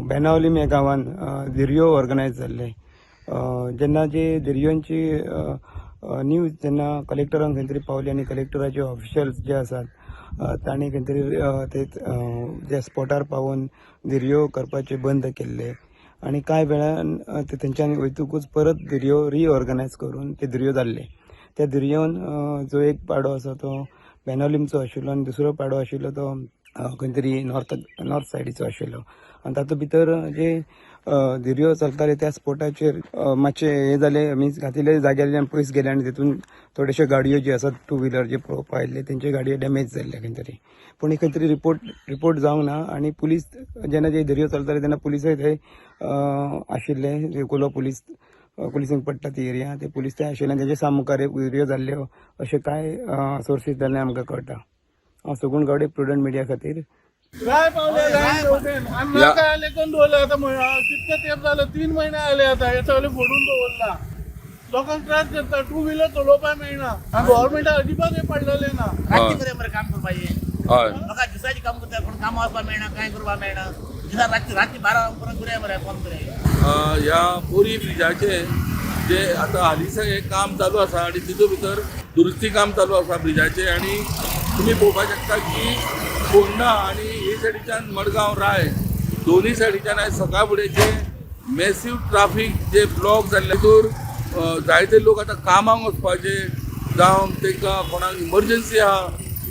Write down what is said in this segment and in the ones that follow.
बेनावलीम ह्या गांवान धिरयो ऑर्गनायज जाल्ले. जेन्ना जी धिरयोंची न्यूज जेन्ना कलेक्टरांक खंय तरी पावली आनी कलेक्टराचे ऑफिशियल्स जे आसात तांणी खंय तरी ते जे स्पॉटार पावोवन धिरयो करपाचे बंद केल्ले आनी कांय वेळान ते थंयच्यान वयतकूच परत धिरयो रिऑर्गनायज करून ते धिरयो जाल्ले. त्या धिरयोन जो एक पाडो आसा तो बेनावलीमचो आशिल्लो आनी दुसरो पाडो आशिल्लो तो खंय तरी नॉर्थ नॉर्थ सायडीचो आशिल्लो आनी तातूंत भितर जे धिरयो चलताले त्या स्पोटाचेर मातशें हें जालें, मिन्स घातिल्ले जाग्यार पयस गेले आनी तितून थोड्योश्यो गाडयो ज्यो आसात टू व्हिलर जे पळोवपाक आयिल्ले तेंच्यो गाडयो डॅमेज जाल्ले खंय तरी. पूण खंय तरी रिपोर्ट जावंक ना आनी पुलीस जेन्ना जे धिरयो चलताले तेन्ना पुलिसूय थंय आशिल्ले. कोलो पुलीस पुलिसींक पडटा ती एरिया, ते पुलीस थंय आशिल्ले आनी तेजे सामुखार धिरयो जाल्ल्यो अशें कांय सोर्सींतल्यान आमकां कळटा. हांव सगूण गावडे, प्रुडंट मिडिया खातीर. काय पावले आनी नाका आले करून दवरले. आतां कितके तेंप जाले, 3 म्हयने आले आतां हे सगळे फोडून दवरला. लोकांक त्रास करता, टू व्हिलर चलोवपाक मेळना आनी गव्हर्मेंटाक अजिबात हें पडलेलें ना. रातची बरें मरे काम करपाचें. हय. म्हाका दिसाचें काम करता, पूण कामां वचपाक मेळना, कांय करपाक मेळना. दिसा रातची रातची 12 पर्यंत बरें मरे फोन करे. ह्या बोरी ब्रिजाचें जे आतां हालींच हें काम चालू आसा आनी तितूंत भितर दुरुस्ती काम चालू आसा ब्रिजाचें. आनी तुमी पळोवपाक शकता की फोंडा आनी हे सायडीच्यान मडगांव राय दोनूय सायडीच्यान आयज सकाळ फुडें जे मॅसीव ट्राफीक जे ब्लॉक जाल्ले, तितूर जायते लोक आतां कामाक वचपाचे जावं तांकां कोणाक इमर्जन्सी आहा,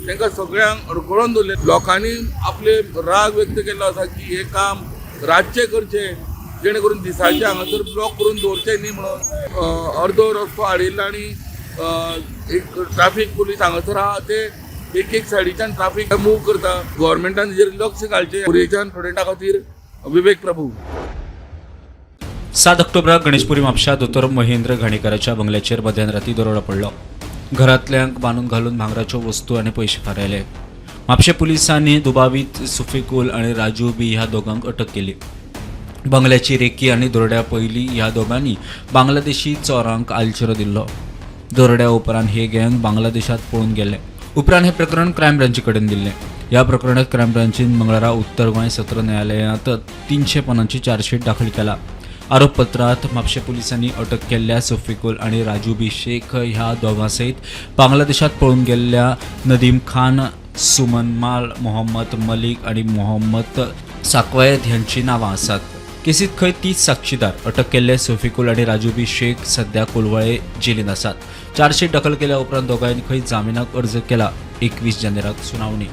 तांकां सगळ्यांक अडखळोन दवरले. लोकांनी आपले राग व्यक्त केल्लो आसा की हें काम रातचें करचें, जेणे करून दिसाचें हांगासर ब्लॉक करून दवरचें न्ही म्हणून. अर्दो रस्तो हाडिल्लो आनी एक ट्राफीक पुलीस हांगासर आहा, ते एक एक सायडीच्यान ट्राफीक मूव करता. गव्हर्मेंटान हेजेर लक्ष घालचें. बोरयेच्यान प्रुडंटा खातीर विवेक प्रभू. 7 ऑक्टोबराक गणेशपुरी म्हापशा दोतोर महेंद्र घाणेकाराच्या बंगल्याचेर मध्यान राती दरोडो पडलो. घरांतल्यांक बांदून घालून भांगराच्यो वस्तू आनी पयशे फारायले. म्हापशें पुलिसांनी दुबावीत सुफिकुल आनी राजू बी ह्या दोगांक अटक केली. बंगल्याची रेकी आनी दरोड्या पयलीं ह्या दोगांनी बांगलादेशी चोरांक आलचिरो दिल्लो. दरोड्या उपरांत हे गँग बांगलादेशात पळून गेले. उपरांत हें प्रकरण क्रायम ब्रांची कडेन दिल्लें. ह्या प्रकरणात क्रायम ब्रांचीन मंगळारा उत्तर गोंय सत्र न्यायालयांत 300 पानांची चार्जशीट दाखल केला. आरोपपत्रात म्हापशें पुलिसांनी अटक केल्ल्या सोफिकुल आनी राजू बी शेख ह्या दोगां सयत बांगलादेशात पळून गेल्ल्या नदीम खान, सुमन माल, मोहम्मद मलिक आनी मोहम्मद साकवायत ह्यांची नांवां आसात. केसीत खंय 30 साक्षीदार. अटक केल्ले सोफिकुल आनी राजू बी शेख सध्या कोलवाळे जेलींत आसात. चार्जशीट दाखल केल्या उपरांत दोगांयनी खंय जामिनाक अर्ज केला. 21 जानेराक सुनावणी.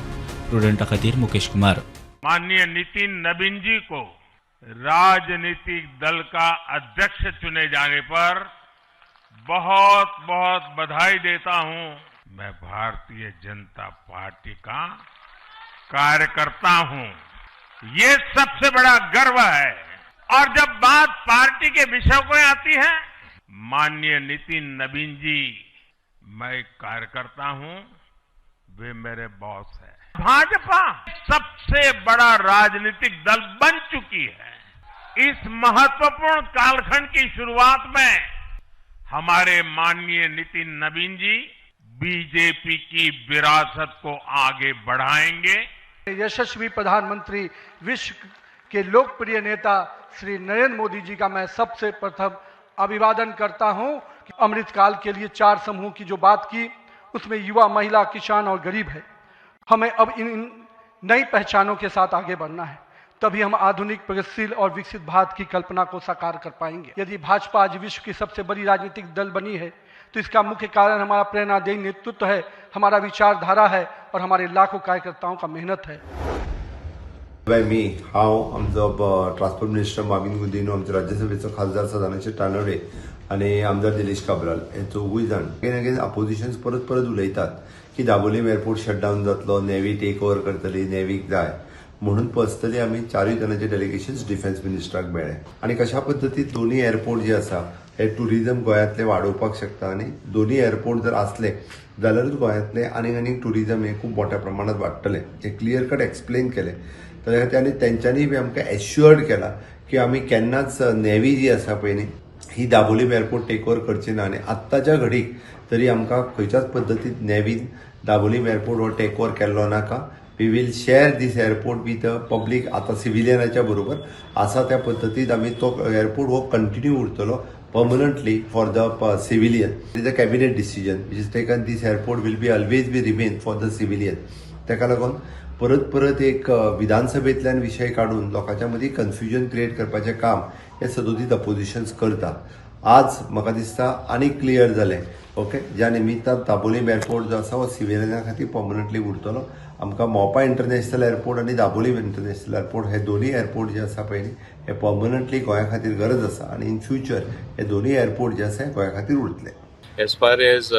प्रुडंटा खातीर मुकेश कुमार. माननीय नितिन नबीन जी को राजनीतिक दल का अध्यक्ष चुने जाने पर बहुत बहुत बधाई देता हूं। मैं भारतीय जनता पार्टी का कार्यकर्ता हूं, ये सबसे बड़ा गर्व है। और जब बात पार्टी के विषय को आती है, माननीय नितिन नबीन जी, मैं एक कार्यकर्ता हूं, वे मेरे बॉस हैं। भाजपा सबसे बड़ा राजनीतिक दल बन चुकी है। इस महत्वपूर्ण कालखंड की शुरुआत में हमारे माननीय नितिन नबीन जी बीजेपी की विरासत को आगे बढ़ाएंगे। यशस्वी प्रधानमंत्री, विश्व के लोकप्रिय नेता श्री नरेंद्र मोदी जी का मैं सबसे प्रथम अभिवादन करता हूं कि अमृतकाल के लिए चार समूह की जो बात की, उसमें युवा, महिला, किसान और गरीब है। हमें अब इन नई पहचानों के साथ आगे बढ़ना है, तभी हम आधुनिक, प्रगतिशील और विकसित भारत की कल्पना को साकार कर पाएंगे। यदि भाजपा आज विश्व की सबसे बड़ी राजनीतिक दल बनी है, तो इसका मुख्य कारण हमारा प्रेरणादायी नेतृत्व है, हमारा विचारधारा है और हमारे लाखों कार्यकर्ताओं का मेहनत है। बाय मी, हांव, आमचो ट्रान्सपोर्ट मिनिस्टर माविन गुदिन्हो, आमचो राज्यसभेचो खासदार सदानंद शेट तानवडे आनी आमदार दिलेश काब्राल हे चौगूय जाण. अगेन अगेन अपोजिशन्स परत परत उलयतात की दाबोलीम एअरपोर्ट शटडावन जातलो, नेव्ही टेक ओवर करतली, नेव्हीक जाय म्हणून. पर्सनली आमी चारूय जाणांचे डेलिगेशन्स डिफेन्स मिनिस्टराक मेळ्ळे आनी कशा पद्दतीन दोनूय एअरपोर्ट जे आसा हे टुरिझम गोंयांतले वाडोवपाक शकता आनी दोनूय एअरपोर्ट जर आसले जाल्यारूच गोंयांतले आनीक आनीक टुरिझम हे खूब मोठ्या प्रमाणात वाडटलें, हें क्लियर कट एक्सप्लेन केलें. तर खातीर आनी तेंच्यांनी बी आमकां एश्युअर्ड केला की आमी केन्नाच नेव्ही जी आसा पळय न्ही, ही दाबोलीम एअरपोर्ट टेक ओवर करची ना आनी आत्ताच्या घडीक तरी आमकां खंयच्याच पद्दतीन नेव्हीन दाबोलीम एअरपोर्ट हो टेक ओवर केल्लो नाका. We will share this airport with public. आतां सिविलियनाच्या बरोबर आसा त्या पद्दतीन आमी तो एअरपोर्ट हो कंटिन्यू उरतलो permanently for the civilian. It is a cabinet decision which is taken. This airport will be always be remain for the civilian. ताका लागून परत परत एक विधानसभेंतल्यान विशय काडून लोकांच्या मदीं कन्फ्युजन क्रिएट करपाचें काम हे सदोदीत अपोजिशन्स करता. आज म्हाका दिसता आनी क्लियर जालें, ओके, ज्या निमित्तान दाबोलीम एअरपोर्ट जो आसा हो सिविलियना खातीर पर्मनंटली उरतलो. आमकां मोपा इंटरनॅशनल एअरपोर्ट आनी दाबोलीम इंटरनॅशनल एअरपोर्ट हे दोनूय एअरपोर्ट जे आसा पळय न्ही, हे पर्मनंटली गोंया खातीर गरज आसा आनी इन फ्युचर हे दोनूय एअरपोर्ट जे आसा हे गोंया खातीर उरतले. As far as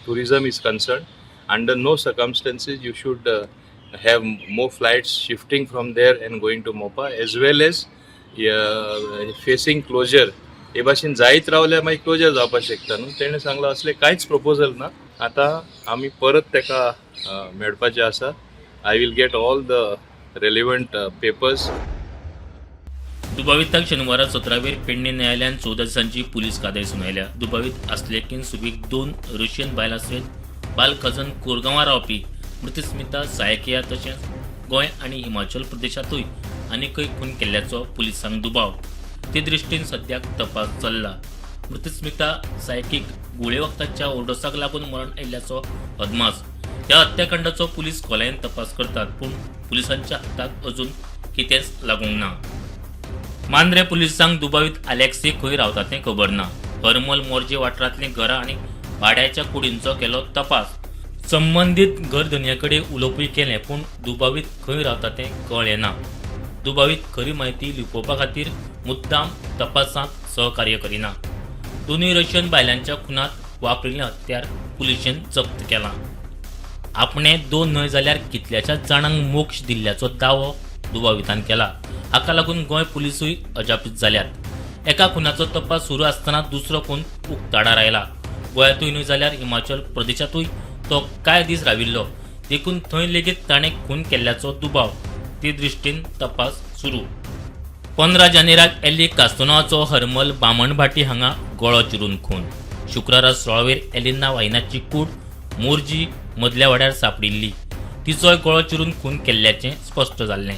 tourism is concerned, under no circumstances you should have more flights shifting from there and going to Mopa, as well as facing closure. हे भाशेन जायत रावल्यार मागीर क्लोजर जावपाक शकता न्हू. तेणें सांगलां असलें कांयच प्रपोजल ना. आतां आमी परत तेका मेळपाचें आसा. I will get all the relevant papers. दुबाविताक शेनवारा 17वेर पेडणे न्यायालयान 14 दिसांची पुलीस कादय सुनायल्या. दुबावीत आसलेकीन सुबीक दोन रशियन बायलां सयत बालखजन कोरगांवां रावपी मृतस्मिता सायकिया तशेंच गोंय आनी हिमाचल प्रदेशांतूय आनीकय खून केल्ल्याचो पुलिसांक दुबाव. ते दृश्टीन सद्याक तपास चल्ला. मृतस्मिता सायकीक गुळे वखदाच्या ओव्हरडोसाक लागून मरण आयिल्ल्याचो अदमास. ह्या हत्याकांडाचो पुलीस खोलायेन तपास करतात, पूण पुलिसांच्या हाताक अजून कितेंच लागूंक ना. मांद्रे पुलिसांक दुबावीत आलेक्सी खंय रावता तें खबर ना. हरमल मोरजे वाठारांतलीं घरां आनी भाड्याच्या कुडींचो केलो तपास. संबंदीत घर धनया कडेन उलोवपूय केलें, पूण दुबावीत खंय रावता तें कळ्ळें ना. दुबावीत खरी म्हायती लिपोवपा खातीर मुद्दाम तपासांत सहकार्य करिना. दोनूय रशियन बायलांच्या खुनात वापरिल्लें हत्यार पुलिशेन जप्त केलां. आपणे दोन न्हय जाल्यार कितल्याशाच जाणांक मोक्ष दिल्ल्याचो दावो दुबावितान केला. हाका लागून गोंय पुलिसूय अजापीत जाल्यात. एका खुनाचो तपास सुरू आसतना दुसरो खून उक्ताडार आयला. गोंयांतूय न्हय जाल्यार हिमाचल प्रदेशांतूय तो कांय दीस राविल्लो, देखून थंय लेगीत ताणें खून केल्ल्याचो दुबाव. ते दृश्टीन तपास सुरू. 15 जानेराक एली कास्तोनाचो हरमल बामणभाटी हांगा गळो चिरून खून. शुक्रारा 16वेर एलिना वायनाची कूड मोरजी मदल्या वाड्यार सांपडिल्ली. तिचोय गळो चिरून खून केल्ल्याचें स्पश्ट जाल्लें.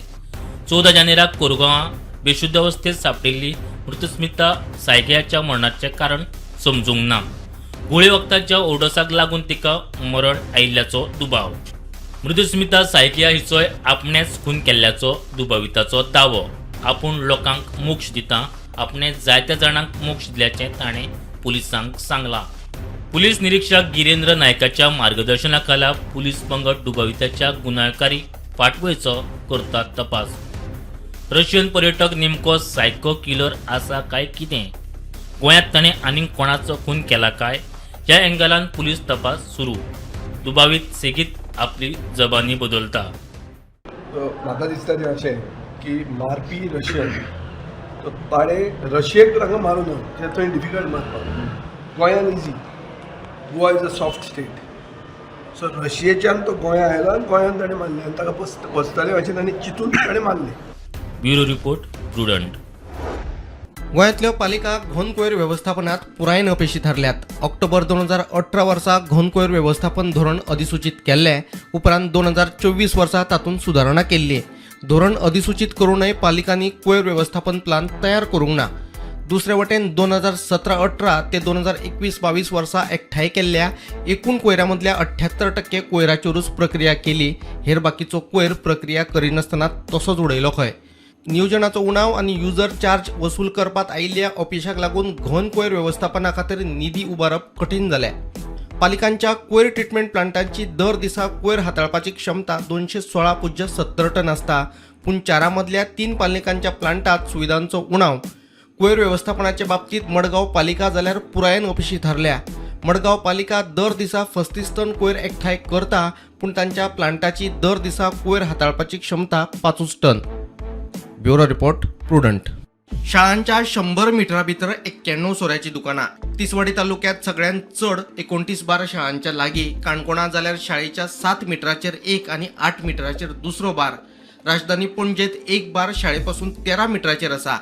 14 जानेराक कोरगांवां बेशुद्ध अवस्थेत सांपडिल्ली मृतस्मिता सायकयाच्या मरणाचें कारण समजूंक ना. गुळी वखदाच्या ओव्हरडोसाक लागून तिका मरण आयिल्ल्याचो दुबाव. मृदुस्मिता सायकिया हिचोय आपणेच खून केल्ल्याचो दुबाविताचो दावो. आपूण लोकांक मोक्ष दिता, आपणे जायत्या जाणांक मोक्ष दिल्याचें ताणें पुलिसांक सांगलां. पुलीस निरीक्षक गिरेंद्र नायकाच्या मार्गदर्शनाखाला पुलीस पंगड दुबाविताच्या गुन्यांवकारी फाटभुंयेचो करतात तपास. रशियन पर्यटक नेमको सायको किलर आसा काय कितें, गोंयांत ताणें आनीक कोणाचो खून केला काय, ह्या एंगलान पुलीस तपास सुरू. दुबावीत सेगीत आपली जबानी बदलता. म्हाका दिसता तें अशें की मारपी रशियन, तो ताणें रशियेक तर हांगा मारूं ना, तें थंय डिफिकल्ट मारपाक. गोंयान easy. Goa is a soft state. So रशियेच्यान तो गोंया आयलो आनी गोंयान ताणें मारलें आनी ताका बसतले अशें ताणें चिंतून ताणें मारलें. Bureau report, prudent. गोंयांतल्यो पालिका घन कोयर वेवस्थापनात पुरायेन अपेशी थारल्यात. ऑक्टोबर 2018 वर्सा घन कोयर वेवस्थापन धोरण अधिसूचीत केल्लें. उपरांत 2024 वर्सा तातूंत सुदारणा केल्ली. धोरण अधिसूचीत करूनय पालिकांनी कोयर वेवस्थापन प्लान तयार करूंक ना. दुसरे वटेन 2017-18 ते 2021-22 वर्सा एकठांय केल्ल्या एकूण कोयरा मदल्या 78% कोयराचेरूच प्रक्रिया केली. हेर बाकीचो कोयर प्रक्रिया करिनासतना तसोच उडयलो खंय. नियोजनाचो उणाव आनी युजर चार्ज वसूल करपात आयिल्ल्या अपेशाक लागून घन कोयर वेवस्थापना खातीर निधी उबारप कठीण जालें. पालिकांच्या कोयर ट्रिटमेंट प्लांटांची दर दिसा कोयर हाताळपाची क्षमता 216.70 टन आसता, पूण चारा मदल्या तीन पालिकांच्या प्लांटात सुविधांचो उणाव. कोयर वेवस्थापनाचे बाबतीत मडगांव पालिका जाल्यार पुरायेन अपेशी थारल्या. मडगांव पालिका दर दिसा 35 टन कोयर एकठांय करता, पूण तांच्या प्लांटाची दर दिसा कोयर हाताळपाची क्षमता पांचूच टन. Bureau report, prudent. शाळांच्या 100 मिटरा भितर 91 सोऱ्याची दुकानां. तिसवाडी तालुक्यात सगळ्यांत चड 29 बार शाळांच्या लागीं. काणकोणा जाल्यार शाळेच्या 7 मिटराचेर एक आनी 8 मिटराचेर दुसरो बार. राजधानी पणजेत एक बार शाळेपासून 13 मिटराचेर आसा.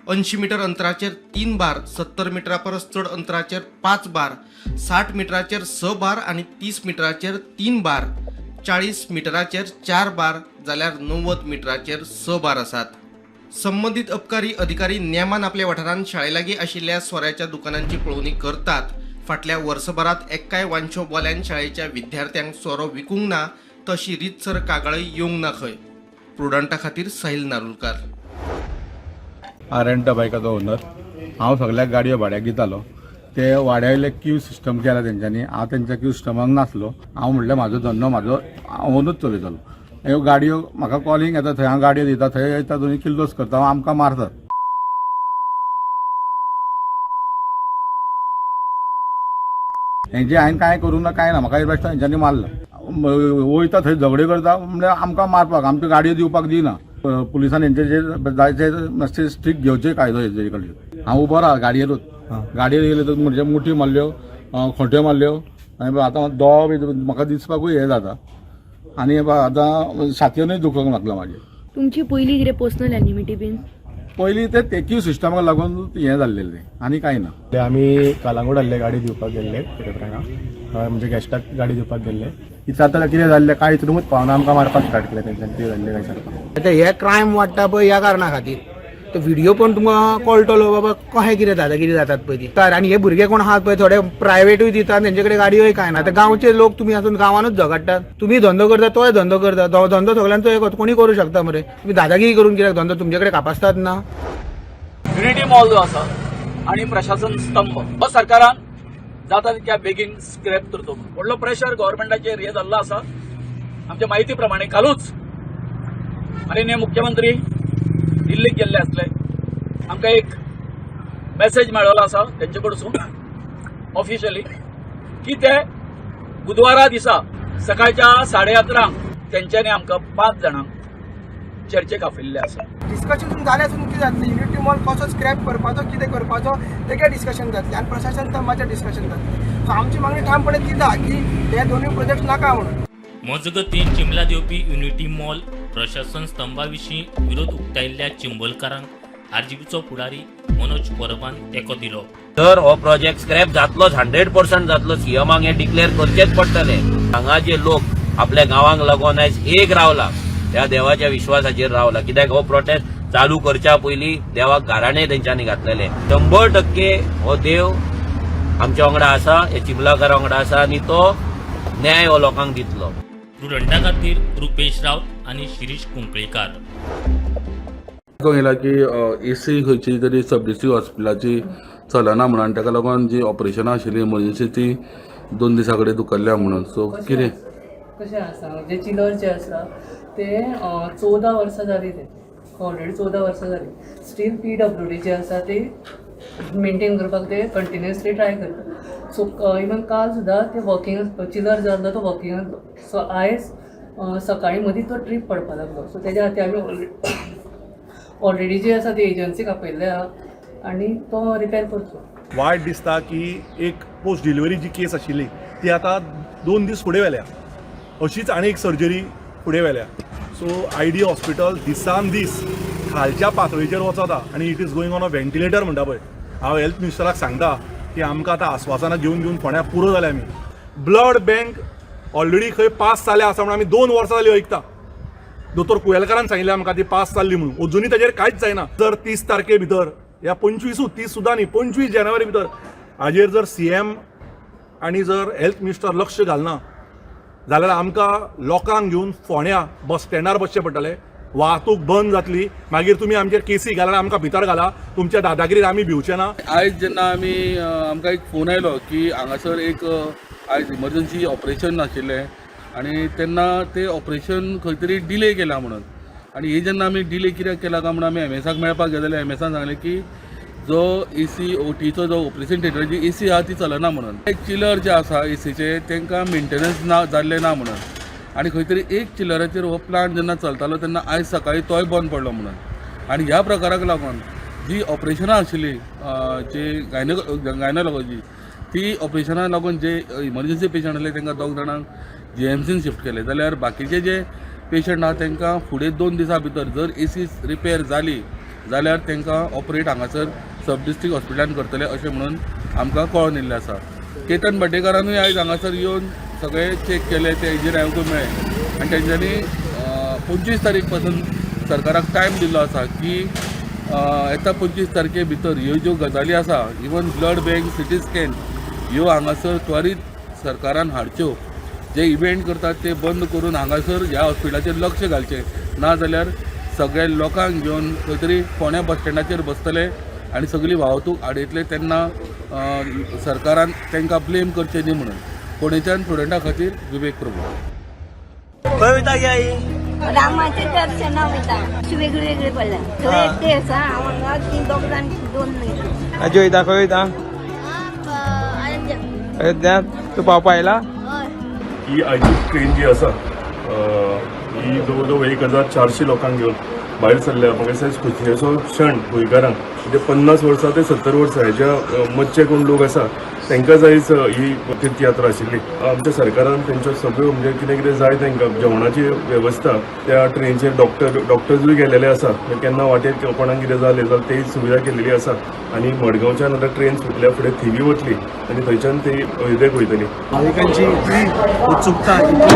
80 मिटर अंतराचेर तीन बार, 70 मिटरा परस चड अंतराचेर पांच बार, 60 मिटराचेर स बार आनी 30 मिटराचेर तीन बार. 40 मिटराचेर 4 बार जाल्यार 90 मिटराचेर 6 बार आसात. संबंदीत अबकारी अधिकारी नेमान आपल्या वाठारांत शाळे लागीं आशिल्ल्या सोऱ्याच्या दुकानांची पळोवणी करतात. फाटल्या वर्सभरात एक्काय वानशॉपवाल्यान शाळेच्या विद्यार्थ्यांक सोरो विकूंक ना, तशी रितसर कागाळय येवंक ना खंय. प्रुडंटा खातीर साहिल नारुलकार. हांव रेंट बायकाचो ओनर. हांव सगल्याक गाडयो भाड्याक दितालो. ते वाड्या वयले क्यू सिस्टम केला तेंच्यांनी. हांव तेंच्या क्यू सिस्टमाक नासलो. हांव म्हणलें म्हाजो धंदो म्हाजो ओनूच चलयतलो. ह्यो गाडयो म्हाका कॉलिंग येता, थंय हांव गाडयो दिता, थंय येता दोनी किल्लोस करता, आमकां मारतात. हेंचे हांवें कांय करूंक ना, कांय ना. म्हाका बेश्टो हेंच्यांनी मारला. वयता थंय झगडे करता, म्हणल्यार आमकां मारपाक आमच्यो गाडयो दिवपाक दिना. पुलिसान हेंचे जे जाय ते मातशे स्ट्रिक्ट घेवचे कायदो हेजे कडल्यान. हांव उबो राव गाडयेरूच, गाडयेर येयले तर म्हणजे मुठी मारल्यो, खोंट्यो मारल्यो आनी आतां दोळो बी म्हाका दिसपाकूय हें जाता आनी आतां छातयेनूय दुखोंक लागला म्हाजे. तुमची पयली कितें पर्सनल एनिमिटी बीन? पयलीं ते क्यू सिस्टमाक लागून हें जाल्लें तें आनी कांय ना. ते आमी कलांगूट आसले, गाडी दिवपाक गेल्ले फोटोग्राफरांक, म्हणजे गेस्टाक गाडी दिवपाक गेल्ले. विचारता कितें जाल्लें काय विचारूंकच पावना. आमकां मारपाक स्टार्ट केलें तेंच्यांनी. कितें जाल्लें काय सारकें. आतां हे क्रायम वाडटा पळय ह्या कारणा खातीर. तो व्हिडियो पण तुमकां कळटलो बाबा कशें कितें दादागिरी जातात पळय ती. तर आनी हे भुरगे कोण आहात पळय, थोडे प्रायवेटूय दितात, तेंचे कडेन गाडयोय कांय ना. आतां गांवचे लोक तुमी आसून गांवानूच झगडटात. तुमी धंदो करता, तोय धंदो करता. धंदो सगळ्यांचो एक, कोणी करूं शकता मरे. तुमी दादागिरी करून कित्याक धंदो तुमचे कडेन कापास्ताद ना. युनिटी मॉल जो आसा आणि प्रशासन स्तंभ हो सरकारान जाता तितक्या बेगीन स्क्रॅप करचो. व्हडलो प्रेशर गव्हर्मेंटाचेर हे जाल्लो आसा. आमच्या म्हायती प्रमाणे कालूच माननीय मुख्यमंत्री दिल्लीक गेल्ले आसले. आमकां एक मेसेज मेळ्ळो आसा तेंचे कडसून ऑफिशियली की ते बुधवारा दिसा सकाळच्या 11:30 तेंच्यांनी आमकां 5 जाणांक चर्चेक आपयल्ले आसा. डिस्कशन जालें आसून कितें जातलें, युनिटी मॉल कसो स्क्रॅप करपाचो, कितें करपाचो तेगे डिस्कशन जातलें आनी प्रशासन स्तंभाचेर डिस्कशन जातलें. सो आमची मागणी ठामपणे तीच आहा की हे दोनूय प्रोजेक्ट नाका म्हणून. मजगतीं, चिंबला देंवपी युनिटी मॉल प्रशासन स्तंभा विशीं विरोध उक्तायिल्ल्या चिंबलकारांक आरजीपीचो फुडारी मनोज परबान तेंको दिलो. तर हो प्रोजेक्ट स्क्रॅप जातलोच, 100% जातलो. सीएमाक हे डिक्लेअर करचेच पडटले. हांगा जे लोक आपल्या गांवांक लागून आयज एक रावला, त्या देवाच्या विश्वासाचेर रावला. कित्याक हो प्रोटेस्ट चालू करच्या पयलीं देवाक गाराणे तेंच्यांनी घातलेले. 100% हो देव आमच्या वांगडा आसा, हे चिंबलाकारा वांगडा आसा आनी तो न्याय हो लोकांक दितलो. प्रुडंटा खातीर रुपेश रावत आनी शिरीष कुंकळीकार. आयकोंक येयला की एसी खंयची तरी सब डिस्ट्रिक्ट हॉस्पिटलाची चलना म्हणून, ताका लागून जी ऑपरेशनां आशिल्ली इमर्जन्सी ती 2 दिसां कडेन धुकल्ल्या म्हणून. सो कितें? कशें आसा, जे चिलर जे आसा ते 14 वर्सां जाली, ते ऑलरेडी 14 वर्सां जाली. स्टील पीडब्ल्यूडी जे आसा ते मेंटेन करपाक ते कंटिन्युअसली ट्राय करता. सो इवन काल सुद्दां ते वर्किंग चिलर जो आसलो तो वर्किंग आसलो. सो आयज सकाळीं मदीं तो ट्रीप पडपा लागलो. सो तेज्या खातीर आमी ऑलरेडी जे आसा ते एजन्सीक आपयल्ले आहा आनी तो रिपेर करचो. वायट दिसता की एक पोस्ट डिलिव्हरी जी केस आशिल्ली ती आतां 2 दीस फुडें व्हेल्या. अशीच आनी एक सर्जरी फुडें व्हेल्या. सो आयडी हॉस्पिटल दिसान दीस खालच्या पातळीचेर वचत आहा आनी it is going on a ventilator म्हणटा पळय. हांव हेल्थ मिनिस्टराक सांगता की आमकां आतां आस्वासनां घेवन घेवन फोंड्या पुरो जाल्या आमी. ब्लड बँक ऑलरेडी खंय पास जाल्या आसा म्हणून आमी 2 वर्सां जालीं आयकता. दोतोर कुयेलकारान सांगिल्लें आमकां ती पास जाल्ली म्हणून, अजुनूय ताजेर कांयच जायना. जर 30 तारखे भितर या 25 30 सुद्दां न्ही, 25 जानेवारी भितर हाजेर जर सीएम आनी जर हेल्थ मिनिस्टर लक्ष घालना जाल्यार आमकां लोकांक घेवन फोंड्या बस स्टँडार बसचें पडटलें. वाहतूक बंद जातली. मागीर तुमी आमचेर केसी घाला, आमकां भितर घाला, तुमच्या दादागिरीर आमी भिवचे ना. आयज जेन्ना आमी आमकां एक फोन आयलो की हांगासर एक आयज इमर्जन्सी ऑपरेशन आशिल्लें आनी तेन्ना ते ऑपरेशन खंय तरी डिले केला म्हणून. आनी हे जेन्ना आमी डिले कित्याक केला काय म्हणून आमी एमएसाक मेळपाक गेले जाल्यार एमएसान सांगलें की जो एसी ओटीचो जो ऑपरेशन थिएटराची एसी आहा ती चलना म्हणून. एक चिलर जे आसा एसीचे तांकां मेंटेनन्स ना जाल्लें ना म्हणून. आनी खंय तरी एक चिलराचेर हो प्लांट जेन्ना चलतालो तेन्ना आयज सकाळीं तोय बंद पडलो म्हणून. आनी ह्या प्रकाराक लागून जी ऑपरेशनां आशिल्ली जी गायनोलॉजी ती ऑपरेशनाक लागून जे इमर्जन्सी पेशंट आसले तांकां 2 जाणांक जीएमसीन शिफ्ट केले, जाल्यार बाकीचे जे पेशंट आहा तांकां फुडें 2 दिसां भितर जर एसी रिपेर जाली जाल्यार तांकां ऑपरेट हांगासर सब डिस्ट्रिक्ट हॉस्पिटलान करतले अशें म्हणून आमकां कळोन येयल्लें आसा. केतन भाटेकारानूय आयज हांगासर येवन सगळें चॅक केलें, ते हेजेर आमकां मेळ्ळें. आनी तेंच्यांनी 25 तारीख पासून सरकाराक टायम दिल्लो आसा की येता 25 तारखे भितर ह्यो ज्यो गजाली आसा, even blood bank, CT scan ह्यो हांगासर त्वरीत सरकारान हाडच्यो. जे इव्हेंट करतात ते बंद करून हांगासर ह्या हॉस्पिटलाचेर लक्ष घालचें, ना जाल्यार सगळ्या लोकांक घेवन खंय तरी फोंड्या बस स्टँडाचेर बसतले आनी सगळी वाहतूक आडयतले. तेन्ना सरकारान तांकां ब्लेम करचें न्ही म्हणून. फोंडेच्यान प्रुडंटा खातीर विवेक प्रभू. खंय वयता गे आई? रामाचे दर्शना वयता. अशी वेगळी वेगळी पडल्या. थंय एकटे आसा, हांव हांगा, ती दोग जाण दोन. आजी वयता? खंय वयता? अयोध्या. तूं पावपा आयला? ही आयची ट्रेन जी आसा ही जवळ जवळ 1400 लोकांक घेवन भायर सरल्या. म्हाका दिसता खुशयेचो क्षण गोंयकारांक, म्हणजे 50 वर्सां ते 70 वर्सां हेच्या मदचे कोण लोक आसा तांकांच आयज ही तीर्थयात्रा आशिल्ली. आमच्या सरकारान तेंच्यो सगळ्यो म्हणजे कितें कितें जाय तांकां जेवणाची वेवस्था, त्या ट्रेनीचेर डॉक्टर्सूय गेलेले आसा, केन्ना वाटेर कोणाक कितें जालें जाल्यार तेय सुविधा केलेली आसा. आनी मडगांवच्यान आतां ट्रेन सुटल्या फुडें थिवी वतली आनी थंयच्यान ती अयोध्येक वयतली. भाविकांची इतली उत्सुकता, इतलें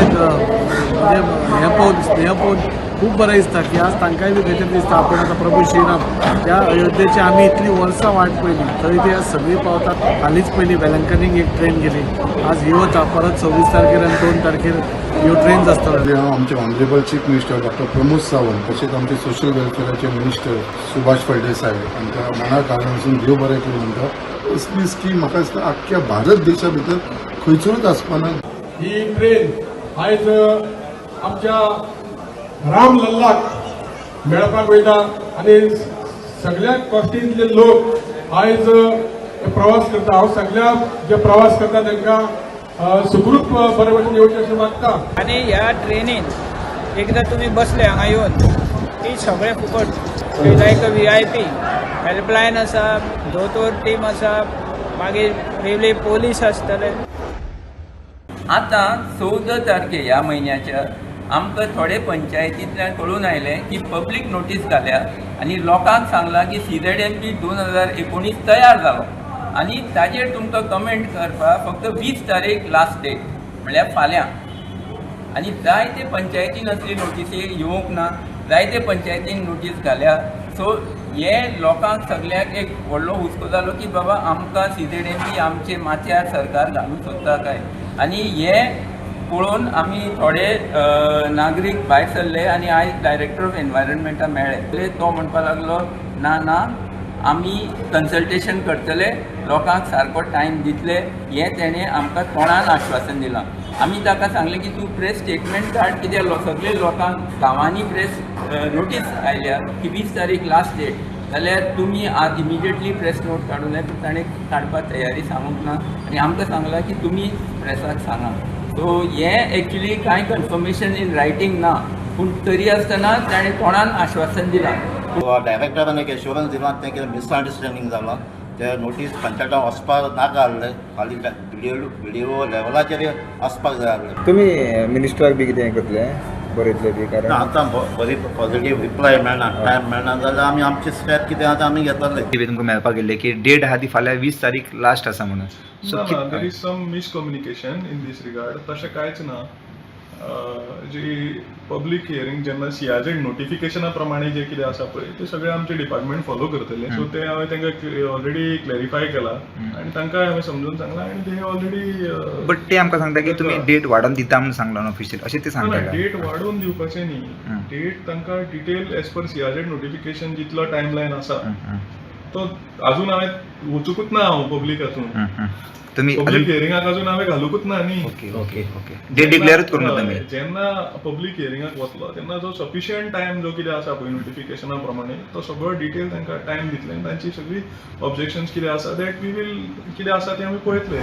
म्हणजे हें पळोवन खूब बरें दिसता की आज तांकांय बी खंय तरी दिसता आपूण आतां प्रभू श्रीराम त्या अयोध्येची आमी इतली वर्सां वाट पळयली थंय ती आज सगळीं पावतात. हालींच पयलीं वेलंकनीक एक ट्रेन गेली, आज ही वता, परत 26 तारखेर आनी 2 तारखेर ह्यो ट्रेन्स आसतल्यो. हांव आमचे honourable chief minister doctor Pramod Sawant तशेंच आमचे सोशल वेलफेराचे मिनिस्टर सुभाष फळदेसाय हांकां मना काळजांतसून देव बरें करूं म्हणटा. असली स्कीम म्हाका दिसता आख्ख्या भारत देशा भितर खंयसरूच आसपाना. ही ट्रेन आयज आमच्या राम लल्लाक मेळपाक वयता आनी सगळ्या कॉस्टींतले लोक आयज प्रवास करता. हांव सगळ्या जे प्रवास करता तांकां सुखरूप बरे भशेन येवचें अशें मागता. आनी ह्या ट्रेनीन एकदां तुमी बसले हांगा येवन ती सगळें फुकट, लायक VIP helpline आसा, दोतोर टीम आसा, मागीर रेल्वे पोलीस आसतले. आतां 14 तारखे ह्या म्हयन्याच्या आमकां थोडे पंचायतींतल्यान कळून आयलें की पब्लीक नोटीस घाल्या आनी लोकांक सांगलां की CZMP 2019 तयार जालो आनी ताजेर तुमकां कमेंट करपाक फक्त 20 तारीख लास्ट डेट, म्हणल्यार फाल्यां. आनी जायते पंचायतीन असली नोटिसी येवंक ना, जायते पंचायतीन नोटीस घाल्या. सो हे लोकांक सगळ्यांक एक व्हडलो हुस्को जालो की बाबा आमकां CZMP आमचे माथ्यार सरकार घालूंक सोदता काय. आनी हे पळोवन आमी थोडे नागरीक भायर सरले आनी आयज डायरेक्टर ऑफ एनवायरमेंटा मेळ्ळे. तो म्हणपाक लागलो ना ना आमी कन्सल्टेशन करतले, लोकांक सारको टायम दितले, हें तेणें आमकां तोंडान आश्वासन दिलां. आमी ताका सांगलें की तूं प्रेस स्टेटमेंट काड, कित्याक सगळे लोकांक गांवांनी प्रेस नोटीस आयल्या की 20 तारीख लास्ट डेट, जाल्यार तुमी आज इमिजिएटली प्रेस नोट काडूं जाय. पूण ताणें काडपाक तयारी सांगूंक ना आनी आमकां सांगलां की तुमी प्रेसाक सांगा. सो हें एक्चुली कांय कन्फर्मेशन इन रायटींग ना, पूण तरी आसतना ताणें तोंडान आश्वासन दिलां. डायरेक्टरान एक एश्योरन्स दिलां, तें कितें मिसअंडरस्टँडींग जालां. ते नोटीस पंचायतान वचपाक नाका आहले, खाली बिडिओ लेवलाचेर वचपाक जाय आहले. तुमी मिनिस्टराक बी कितें करतले बरयतले बी? कारण आतां बरी पॉझिटीव रिप्लाय मेळना, टायम मेळना जाल्यार आमी आमचे स्टेप कितें आतां आमी घेतले. तुमकां मेळपाक गेल्ले की डेट आहा ती फाल्यां 20 तारीख लास्ट आसा म्हणून. So there is some miscommunication in this regard. तशें कांयच ना. जी पब्लीक हियरींग जेन्ना CRZ नोटिफिकेशना प्रमाणे जे कितें आसा पळय ते सगळे आमचे डिपार्टमेंट फॉलो करतले. सो ते हांवें तांकां ऑलरेडी क्लॅरिफाय केला आनी तांकां हांवें समजून सांगलां आनी ते ऑलरेडी. बट ते आमकां सांगता की तुमी डेट वाडोवन दिता म्हणून सांगला ऑफिशियल, अशें ते सांगता. डेट वाडोवन दिवपाचें न्ही, डेट तांकां detail as per CRZ notification जितलो टायमलायन आसा तो अजून हांवें वचूंकूच ना हांव पब्लीक हातून. तुम्ही पब्लीक हियरिंगाक अजून हांवें घालूंकूच ना न्ही. ओके ओके ओके डेट डिक्लेअरूच करूंक ना तुमी. जेन्ना पब्लीक हियरिंगाक वतलो तेन्ना जो सफिशियंट टायम जो कितें आसा पळय नोटिफिकेशना प्रमाणे तो सगळो डिटेल तांकां टायम दितले आनी तांची सगळी ऑब्जेक्शन्स कितें आसा that we will कितें आसा तें आमी पळयतले.